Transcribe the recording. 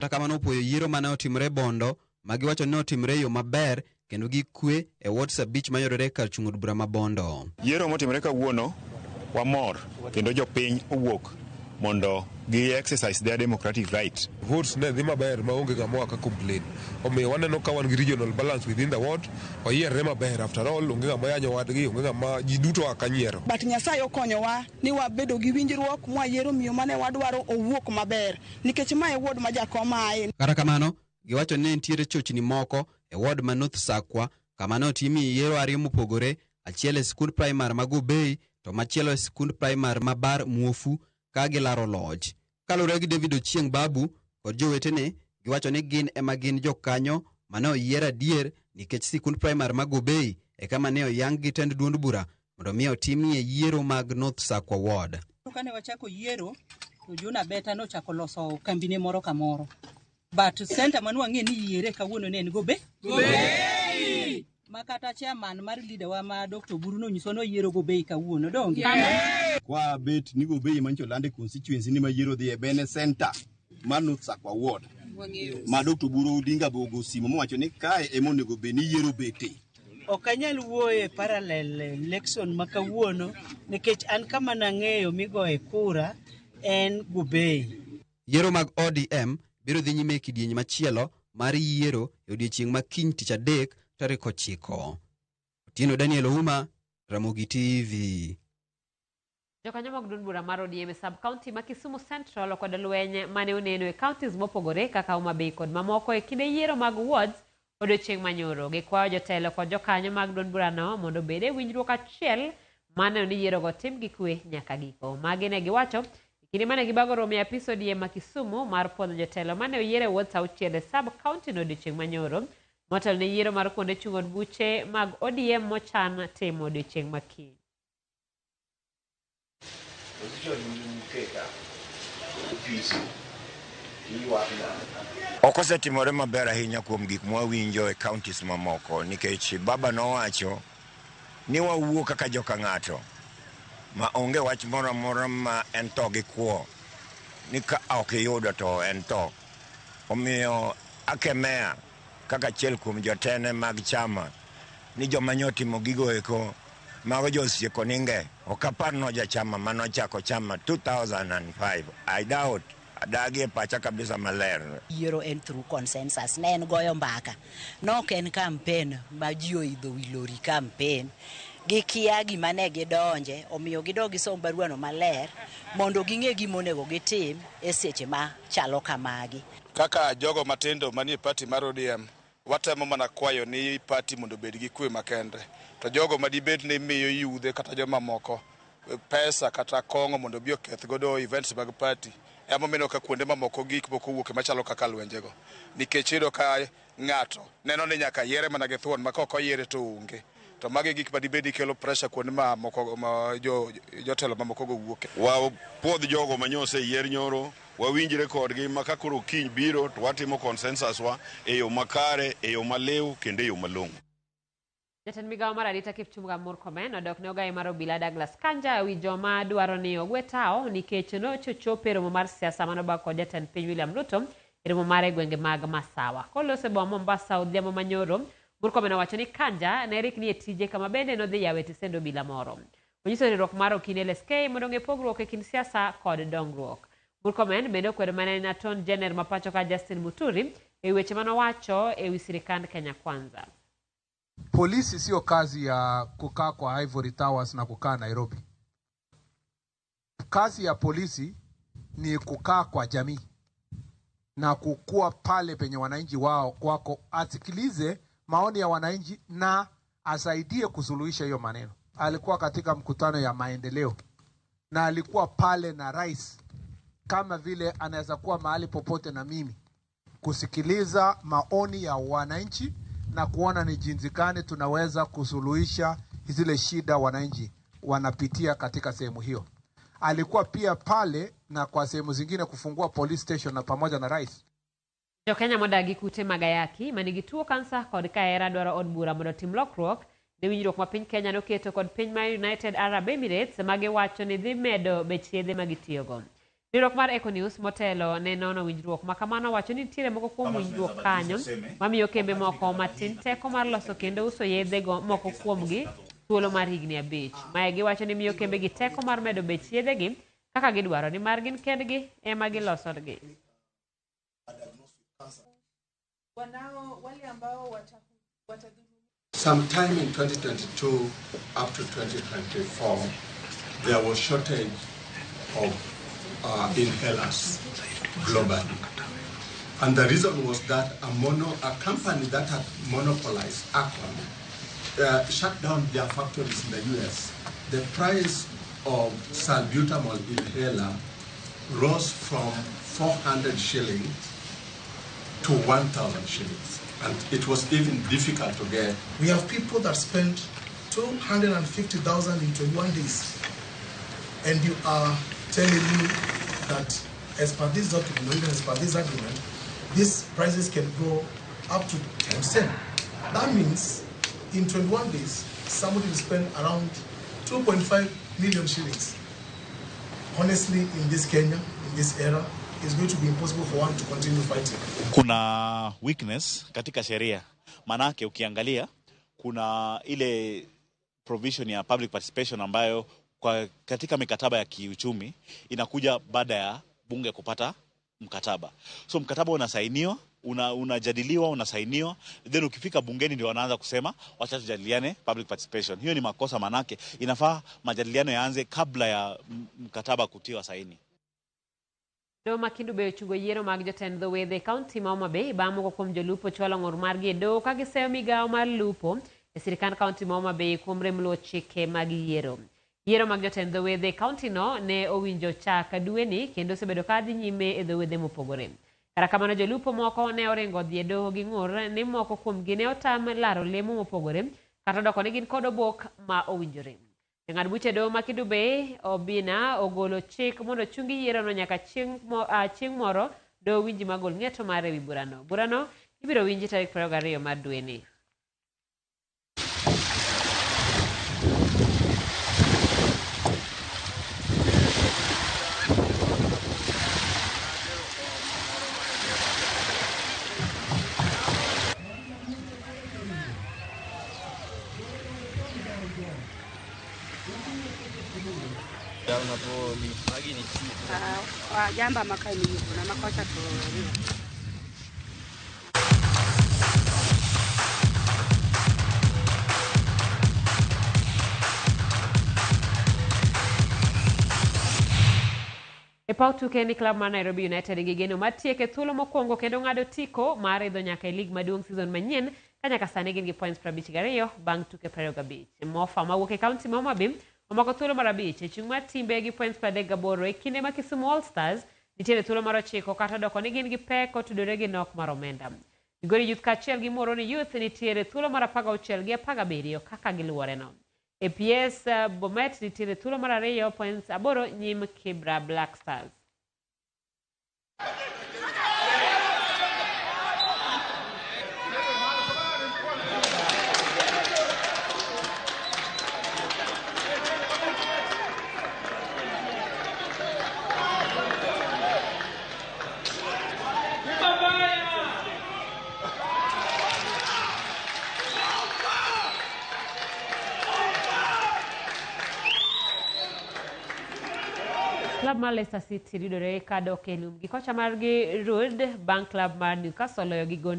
Kata kamano opuoyo yiero mane otimore Bondo ma giwacho ni otimore e yo maber kendo gi kwe e wards 5 mayudore kar chung' od bura ma Bondo. Yiero motimore kawuono wamor kendo jopiny owuok mondo gi exercise their democratic right. Votes ne dhi maber maonge ng'ama oa ka complain. Omiyo waneno ka wan gi regional balance within the ward, wayierre maber after all onge ng'ama yanyo wadgi, onge ng'ama ji duto oa ka nyiero. But Nyasaye okonyowa ni wabedo gi winjruok mwayiero miyo mane wadwaro owuok maber nikech ma e ward ma jakom aye. Kata kamano, giwacho ni ne nitiere chochni moko e ward ma North Sakwa kama ne otimie yiero ariyo mopogore, achiel e sikund praimar ma Gobei to machielo e sikund praimar ma Bar Muofu ka gilaro loch. Kaluwore gi David Ochieng Babu kod jowetene, giwacho ni gin ema gin jokanyo mane oyier adier nikech sikund praimar ma Gobei e kama ne oyang gi tend duond bura mondo mi otimie yiero mag North Sakwa Ward. Kane wachako yiero to Jonah Beta nochako loso kambine moro kamoro. But center mane wang'e ni yiere kawuono ne en Gobe. Gobei. Ma kata chairman mar leader wa ma Dr. Oburu nonyiso ni oyiero Gobei kawuono, donge? Kwa bet ni Gobei mancho lande constituency ni ma yiero dhi e bene center mar North Sakwa Ward. Ma Dr. Oburu Odinga be ogo simu mowacho ni kae ema onego bed ni yiero bete. Ok anyal wuoyo e parallel election ma kawuono nikech an kama nang'eyo migoye kura en Gobei. Yiero mag ODM biro dhi nyime e kidieny machielo mar yiero e odiechieng' ma kiny tich adek tarik 9. Otieno Daniel Ouma, Ramogi TV. Jokanyo mag duond bura mar ODM e sub-county ma Kisumu Central okwedo lweny mane oneno e counties mopogore kaka Homa Bay kod mamoko e kinde yiero mag wards odiochieng' manyoro. Gikwayo jotelo kod jokanyo mag duond burano mondo obed e winjruok achiel mar neno ni yierogo tim gi kwe nyaka giko. Magi ne giwacho e kinde mane gibago romo e apis ODM ma Kisumu mar puodho jotelo mane oyier e wards 6 e sub-county no odiochieng' manyoro motelo ne yiero mar kuonde chung' od buche mag ODM mochan timo odiochieng' ma kiny. Ok osetimore maber ahinya kuom gik mwawinjo e counties mamoko nikech baba nowacho ni wawuo kaka joka ng'ato ma onge wach moro amora ma en tho gi kwo ni ka ok iyudo to en tho. Omiyo akemea kaka achiel kuom jotene mag chama ni joma nyotimo gigo eko mago josieko ninge ok apar no jachama manochako chama 2005 I doubt adagi e pacha kabisa maler. Yiero en through consensus, ne en goyo mbaka, ne ok en campaign ma ji oidho wi lori campaign. Gikia gima ne gidonje, omiyo gidog gisom baruano maler mondo ging'e gima onego gitim e seche ma chalo kamagi. Kaka jogo matindo manie party mar ODM, watemo mana kwayo ni party mondo obed gi kwe makende. To jogo madibed ni miyo yudhe kata joma moko pesa kata kong'o mondo obi oketh godo events mag party, ema omiyo ka kuonde mamoko gik moko owuok machalo kaka lwenjego. Nikech iyudo ka ng'ato neno ni nyaka yiere mana gi thuon ma kok oyiere to onge. To magi gik madibed ni kelo pressure kuonde ma moko ma jotelo mamoko go wuoke. Wapuodh jogo manyose yier nyoro, wawinjre kodgi ma ka koro kiny biro to watimo consensus wa e yo makare, e yo maliw kendo e yo malong'o. Jatend migawo mar arita Kipchumba Murkomen odok ne ogaye mar obila Douglas Kanja ewi joma dwaro ni ogwe tao nikech nochochopo e romo mar siasa manobag kod jatend piny William Ruto e romo mare e gwenge mag Masawa. Koloso e boma Mombasa odhiambo manyoro, Murkomen owacho ni Kanja ne rikni e tije kama bende nodhi yawo e tisend obila moro. Onyiso riwruok mar Okine LSK mondo ong'e pogruok e kind siasa kod dongruok. Murkomen bende okwedo mana en Attorney General ma pacho ka Justin Muturi e weche manowacho e wi sirikand Kenya Kwanza. Polisi sio kazi ya kukaa kwa Ivory Towers na kukaa Nairobi. Kazi ya polisi ni kukaa kwa jamii na kukua pale penye wananchi wao wako, asikilize maoni ya wananchi na asaidie kusuluhisha hiyo maneno. Alikuwa katika mkutano ya maendeleo na alikuwa pale na rais, kama vile anaweza kuwa mahali popote na mimi kusikiliza maoni ya wananchi na kuona ni jinsi gani tunaweza kusuluhisha zile shida wananchi wanapitia katika sehemu hiyo. Alikuwa pia pale na kwa sehemu zingine kufungua police station na pamoja na rais. Jokenya modagi kute mag ayaki manigi tuo kansa kod kahera dwaro od bura mondo otim lokruok ne winjruok ma piny Kenya noketo kod piny mar United Arab Emirates ma giwacho ni dhi medo bech yedhe ma gitiyogo. Riwruok mar Econews motelo ne nono winjruok ma kamano wacho ni nitiere moko kuom winjruok kanyo mamiyo kembe moko matin teko mar loso kendo uso yedhe go moko kuomgi thuolo mar higni 5. Mae giwacho ni miyo kembe gi teko mar medo bech yedhegi kaka gidwaro nimar gin kendgi ema gilosogi. Sometime in 2022 up to 2024, there was shortage of inhalers globally. And the reason was that a company that had monopolized Akon shut down their factories in the US. The price of salbutamol inhaler rose from 400 shillings to 1,000 shillings. And it was even difficult to get. We have people that spent 250,000 in 21 days. And you are telling me that as per this document, or even as per this agreement, these prices can go up to 10%. That means in 21 days, somebody will spend around 2.5 million shillings. Honestly, in this Kenya, in this era, it's going to be impossible for one to continue fighting. Kuna weakness katika sheria, manake ukiangalia kuna ile provision ya public participation ambayo kwa katika mikataba ya kiuchumi inakuja baada ya bunge kupata mkataba. So mkataba unasainiwa, unajadiliwa, unasainiwa, then ukifika bungeni ndio wanaanza kusema wacha tujadiliane public participation. Hiyo ni makosa, manake inafaa majadiliano yaanze kabla ya mkataba kutiwa saini. Doho ma Kendu Bay ochungo yiero mag jotend dho wedhe e kaunti ma Homa Bay bang' moko kuom jolupo chwalo ng'ur margi e doho ka giseyo migawo mar lupo e sirikand kaunti ma Homa Bay kuom rem luwo chike mag yiero. Yiero mag jotend dho wedhe e kaunti no ne owinjo chak dweni kendo osebedo ka dhi nyime e dho wedhe mopogore. Kata kamano jolupo moko ne oringo dhi e doho gi ng'ur ni moko kuomgi ne otam laro lemo mopogore kata doko ni gin kod obok ma owinjore. Jang'ad buche e doho ma Kendu Bay Obina ogolo chik mondo chungi yierono nyaka chieng' moro doho winji magol ng'eto mare ewi burano. Burano ibiro winji tarik 22 mar dweni. Jamba makai ni na makocha to E paw tuke ni klab mar Nairobi United gi geno mar tieko e thuolo mokwongo kendo ng'ado tiko mar idho nyaka e lig maduong' season manyien ka nyaka sani gin gi points 52 bang' tuke 25. Mofa mawuok e kaunti ma Homa Bay omako thuolo mar 5 e chung' mar timbe gi points 38 e kinde ma Kisumu All Stars nitiere thuolo mar 9 kata doko ni gin gi pek otudore gi nok mar omenda. Migori Youth kaachiel gi Muhoroni Youth nitiere thuolo mar 16 gi 17 kaka giluwore no. APS Bomet nitiere thuolo mar 2 points 8 nyim Kibra Black Stars. Club mar Leicester City yudore ka dok e lum gi kocha margi Ruud bang' club mar Newcastle loyo gi gonde